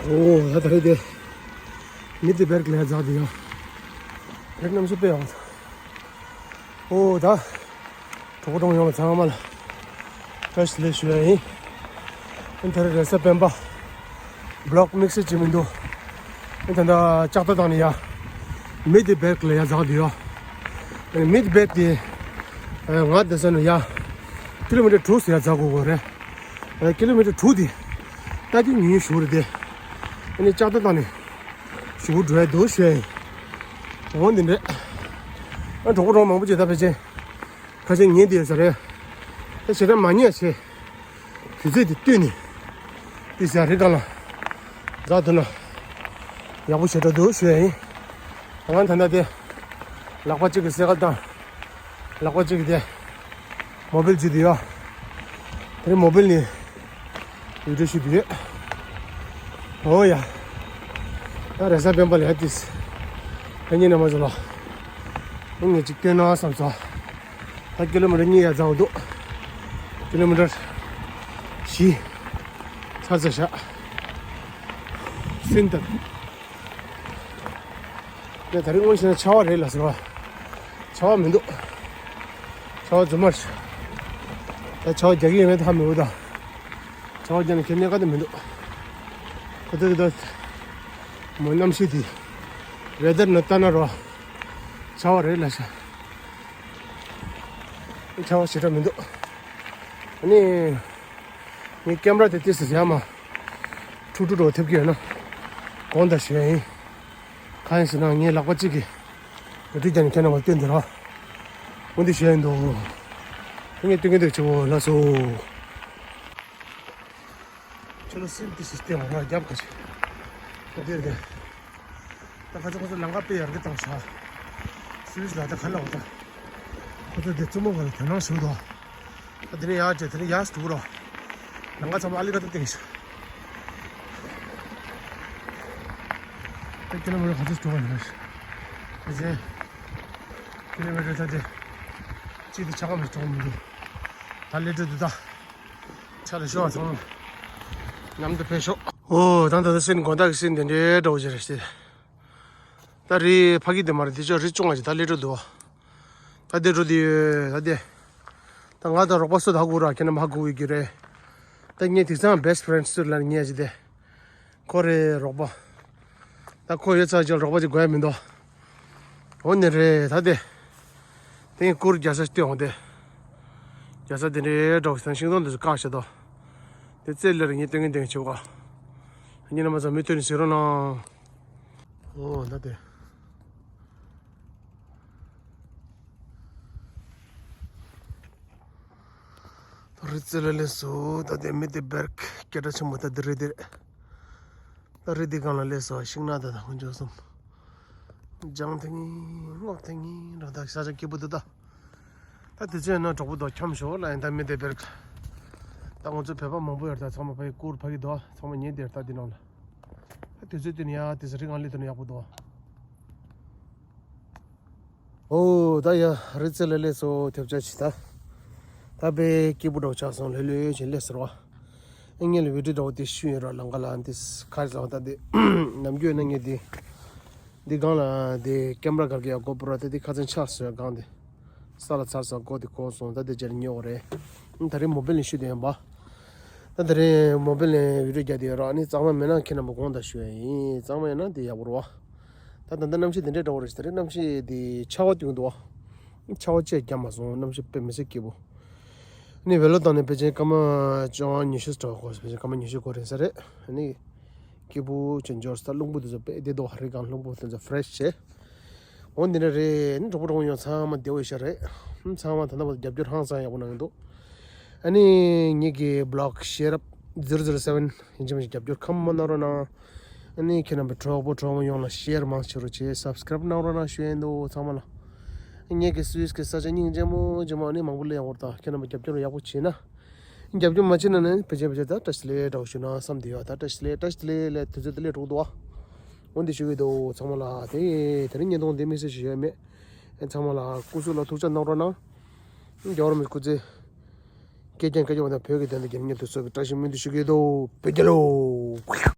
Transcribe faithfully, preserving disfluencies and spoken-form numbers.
ཨོ་ད་ད་རེད་དེ། མི་དེ་བེར་ཀླད་འཛག་དེ་ཡོད། རེད་གནམ་གཤིས་དཔེ་ཡག་པོ་འདུག་ཨོ་ད། གྲོགས་པོ་གྲོགས་ཡོངས་ལ་ཚང་མ་ལ་བཀྲ་ཤིས་བདེ་ལེགས་ཞུ་ཡ་ཡིན། ཨ་ད་རེས་རེས་གཟའ་སྤེན་པ། བི་ལོག་དམིགས་བསལ་ཅིག་མི་འདུག་ཨ་ད་ད་ལྕགས་རྟ་བཏང་ནས་ཡ། མི་དེ་བེར་ཀླད་ཡ་འཛག་དེ་ཡོད། ཨ་མི་དེ་བེར་དེ། ང་དེ་ས་ནས་ཡ། ཀི་ལོ་མི་ཊར་དྲུག་ཙམ་ཡ་འཛག་དགོས་དགོས་རེད། ཨ་ཀི་ལོ་མི་ཊར་དྲུག་དེ། ད་དེ་ཉུང་ཉུང་ཞིག་རེད་དེ། ཨ་ནི་ལྕགས་རྟ་བཏང་ནས། ཞུ་འགྲོ་ཡ་འདུག་ཞུ་ཡ་ཡིན། འོ་འདི་འདྲས། ཨ་གྲོགས་པོ་གྲོགས་མང་པོ་ཅིག་ད་ཕལ་ཆེར། ཁ་ཆེ་ཉན་དེ་ཡོད་ས་རེད། ད་ཞེ་དྲག་མ་ཉན་ཆེ། དུས་ཚོད་དེ་བསྟུན་ནས། དེ་ཟ་རི་སྒང་ལ། འཛག་ཐུབ་ན། ཡག་པོ་ཞེ་དྲག་འདུག་ཞུ་ཡ་ཡིན། ང་ད་ལྟ་དེ། ལག་པ་གཅིག་གི་སེ་ཀལ་བཏང་། ལག་པ་གཅིག་གི་དེ། མོ་བེལ་བརྒྱུད་དེ་ཡོད། དེ་རིང་མོ་བེལ་ནས་བི་ཌིའོ་ཞུ་དུས། ཨོ་ཡ། ད་རེས་གཟའ་སྤེན་པ་ལ་ཡ་ཏིས། ཕན་ཉིན་ནས་མ་བཟོ་ལ། ངས་ཅིག་སྟོན་ན་བསམ་སོང་། ད་ཀི་ལོ་མི་ཊར་གཉིས་ཡ་འཛག་འདུག་ཀི་ལོ་མི་ཊར་བཞི་ཚར་ཚར་བཞག་སེམས་དང་། ད་ད་རིང་སྔོན་ཞིག་ན་ཆར་པ་རེད་ལ་ཟེར་བ། ཆར་པ་མི་འདུག་ཆར་པ་རྫུན་མ་རེད། ད་ཆར་པ་རྒྱག་གི་ཡོད་མེད་ད་ཧ་མི་གོ་ད། ཆར་པ་རྒྱག་ན་ཁྱེད་གནས་ཀ་ད་མི་འདུག་ཁོ་ཚོ་གི་ད། མོ་གནམ་གཤིས་དེ། ཝེ་དར་ནང་ལྟ་ན་རོ། ཆར་པ་རེད་ལ་ཤ། ཆར་པ་ཞེ་དྲག་མི་འདུག་ཨ་ནི། ངའི་ཀེམ་ར་དེ་ཏིས་ཟེར་ཡ་མ། ཁྲུག་ཁྲུག་འགྲོ་ཐེབས་ཀྱི་ཡོད་ན། དགོངས་དག་ཞུ་ཡ་ཡིན། གང་ཡིན་ཟེར་ན་ངའི་ལག་པ་གཅིག་གིས། འགྲོ་དུས་ཀྱང་ཁྱེད་རྣམ་པར་སྟོན་དེ་ར། འོ་འདི་ཞུ་ཡ་ཡིན་འདུག་ངས་སྟོན་གྱི་འདུག་ཆེ་བོ་ལགས་སོ། ཁྱོད་ལ་སེམས་ཏིས་ཟེར་སྟོན་བ་ར་རྒྱབ་ག་ཆེ། ད་དེར་དེ། ད་ཁ་ཚ་ཁོ་ཚོ་ལམ་ཁ་དཔེ་ཡར་གི་བཏང་ཤག་སུད་སི་ལ་ད་ག་ལ་འོ་ད། ཁོ་ཚོ་དེ་བཙུན་མོ་ག་ལ་དོ་སྣང་ཞུ་དོ། ད་དེ་ནས་ཡར་བྱས་དེ་ནས་ཡར་འགྲོ་རོགས། ལམ་ཁ་ཚང་མ་ཨ་ལི་ཀ་ཏུ་བཏིང་ཤག་ད་ཀི་ལོ་མི་ཊར་ག་ཚོད་འགྲོ་བ་ཡིན་ན་ཤག་ད་ཅན། ཀི་ལོ་མི་ཊར་ད་དེ། གཅིག་དེ་ཆ་ག་མི་འགྲོ་མི་འདུག་ད་སླེབས་འགྲོ་འདུག་ད། ཆ་ལ་ཤོག་ཚང་མ། མཉམ་དུ་ཕེབས་ཤོག་ཨོ་ད་ད་ད་སེམས་དགོང་དག་གི་སེམས་དེ་འདྲའི་འདྲ་བོ་ཞིག་རེད་ཤག་ད་རི་ཕ་གི་དེ་མ་རེད་དེ་ཅོག་རི་ཅུང་ང་ཅིག་ད་སླེབས་འགྲོ་འདུག་ད་དེ་འགྲོ་དེ་ཡོད་ད་དེ། ད་ང་ད་རོགས་པ་སུ་ད་གུ་ར་ཁྱེད་རྣམ་ཧ་གོ་གི་རེད། ད་ངས་དེང་སང་best friend སུ་ལ་ངས་ཅི་དེ། ཁོ་རེ་རོགས་པ། ད་ཁོ་ཡོད་ཚར་ཅིག་རོགས་པ་ཅིག་དགོས་ཡ་མི་འདུག་འོ་ནི་རེད་ད་དེ། དེ་ངས་སྐུར་རྒྱ་ས་སྟོན་འོང་དེ། རྒྱ་ས་དེ་འདྲའི་འདྲ་བོ་ཞིག་དང་ཤིང་སྡོང་དེ་ཚོ་བཀག་བྱེད་དོ། དེ་རྩེ་ལེར་ངས་སྟོན་གིན་སྟོན་གིན་བྱེད་གོ། ཉིན་ནས་མ་ཚང་མི་སྟོན་ནས་ཟེར་རོགས་གནང་། ཨོ་ད་དེ། རི་རྩེ་ལ་སླེབས་སོང་། ད་དེ་མི་དེ་བེར་སྐད་གྲགས་ཆེན་པོ་ད་དེ་རི་དེ་རེད། ད་རི་དེ་སྒང་ལ་སླེབས་སོང་། ཤིང་ནགས་དང་ད་ཧུན་ཅོ་གསུམ། ལྗང་ཐིང་ངེ་སྔོ་ཐིང་ངེ་འདྲ་ད་ཤ་ཤ་སྐྱིད་པོ་འདུག་ད། ད་དེ་ཚོའི་ནང་གྲོགས་པོ་དོ་འཁྱམ་ཤོག་ལ་ཡིན་ད་མི་དེ་བེར། ད་ང་ཚོ་བོད་པ་མང་པོ་ཡོད་ད་ཚང་མ་ཕ་གི་སྐུར་ཕ་གི་དོ་ཚང་མ་ཉན་དེ་ད་དེ་ནང་ལ། ད་དེ་ཚོའི་དེ་ནི་ཡ་དེ་ཚོ་རི་སྒང་སླེབས་དེ་ནི་ཡག་པོ་འདུག་ཨོ་ད་ཡ་རི་རྩེ་ལ་སླེབས་སོང་། ཐེབས་ཆག་ཅིག་ད། ད་དཔེ་སྐྱིད་པོ་འདྲ་བོ་ཆགས་སོང་། ལྷོད་ལྷོད་བྱས་སླེབས་ཟེར་བ། ཨ་ངས་ལ་བི་ཌིའོ་འདྲ་བོ་དེ་ཤུ་ཡིན་ར་ལམ་ཁ་ལ་འདི་ཁ་རི་ལ་ད་འདི། ནམ་རྒྱུན་ན་ངས་འདི། འདི་སྒང་ལ་འདི་ཀེམ་ར་གར་གི་ཡ་གོ་པོ་ར་དེ་འདི་ཁ་ཚན་ཆག་སོང་ཡ་སྒང་འདི། ས་ལ་ཚར་སོང་སྒོ་འདི་གོག་སོང་ད་འདི་རྗེས་ཉོ་གི་རེད། ད་རིང་མོ་བེལ་ནས་ཤུ་དེ་ཡིན་པ། ད་དེ་རིང་མོ་བེལ་ནས་བི་ཌིའོ་རྒྱག་དེ་ཡོད་ར། ཨ་ནི་གཙང་མ་མེད་ན་ཁྱེད་རྣམ་པ་དགོངས་དག་ཞུ་ཡ་ཡིན། གཙང་མ་ཡིན་ན་དེ་ཡག་པོ་རེད་བ། ད་ད་ལྟ་གནམ་གཤིས་དེ་འདྲའི་འདྲ་བོ་རེད་ཤག་ད་རེས་གནམ་གཤིས་དེ་ཆར་པ་གཏོང་འདུག་བ། ཆར་པ་བཅས་བརྒྱབ་མ་སོང་། གནམ་གཤིས་དཔེ་མི་སྲིད་སྐྱིད་པོ། ཨ་ནི་ཝེ་ལོ་བཏང་ནས་ཕལ་ཆེར་སྐར་མ་བཅོ་ལྔ་ཉི་ཤུ་ཙམ་འགོར། ཕལ་ཆེར་སྐར་མ་ཉི་ཤུ་འགོར་རན་ས་རེད། ཨ་ནི་སྐྱིད་པོ་བྱས་འབྱོར་ས། རླུང་བུ་དེ་ཚོ་དཔེ་བདེ་འདུག་རི་སྒང་རླུང་བུ་དེ་ཚོ་ཕེ་རེ་ཤི་བྱས། འོ་འདི་འདྲ་རེད། ནི་གྲོགས་པོ་གྲོགས་མོ་ཡོངས་ཚང་མ་བདེ་པོ་ཡོད་ཤག་རེད། ཚང་མ་ད་ལྟ་བར་རྒྱབ་སྐྱོར་ཧང་སང་ཡག་པོ་གནང་གི་འདུག་ཨ་ནི་ངེད་ཀྱི་བི་ལོག་ཤེར་ཨབ་ཛི་རོ་ཛི་རོ་སེ་བན་ཡིན་གཅིག་མིན་གཅིག་རྒྱབ་སྐྱོར་ཁ་མ་གནང་རོགས་གནང་། ཨ་ནི་ཁྱེད་རྣམ་པའི་གྲོགས་པོ་གྲོགས་མོ་ཡོངས་ལ་ཤེར་མང་ཆེ་རུ་བྱས། སབ་སི་ཀ་རེབ་གནང་རོགས་གནང་ཞུ་ཡིན་འདུག་ཚང་མ་ལ། ངེད་ཀྱི་སུད་སི་གི་ས་ཆ་སྙིང་རྗེ་མོ་ཇེ་མང་ནི་མང་པོ་སླེབས་ཡོང་བར་དང་། ཁྱེད་རྣམ་པ་རྒྱབ་སྐྱོར་ཡག་པོ་བྱས་ན། རྒྱབ་སྐྱོར་མ་བྱས་ན་ནི་ཕལ་ཆེར་ཕལ་ཆེར་ད་བཀྲ་ཤིས་བདེ་ལེགས་འདྲ་བོ་ཞུ་ན་བསམ་དེ་ཡོད། ད་བཀྲ་ཤིས་བདེ་ལེགས། བཀྲ་ཤིས་བདེ་ལེགས་ལས་དུས་ཚོད་དེ་ལས་འགྲོ་གི་འདུག་བ། འོ་འདི་ཞུ་གི་འདུག་ཚང་མ་ལ། དེ་དེ་རིང་བརྙན་ཐུང་འདི་དམིགས་བསལ་ཞིག་ཡོད་མེད། ཚང་མ་ལ་སྐུ་གཟུགས་ལ་ཐུགས་ཅག་གནང་རོགས་གནང་། རྒྱལ་བ་རིན་པོ་ཆེ་སྐུ་ཚེ། སྐྱེ་རྒྱུན་སྐྱེ་རྒྱུ་བ་དང་བོད་ཀྱི་དོན་དུ་རྒྱལ་མཉམ་དུ་སྲོག་གི་བཀྲ་ཤིས་སྨོན་འདུན་ཞུ་གི་འདུག་བོད་རྒྱལ་ལོ།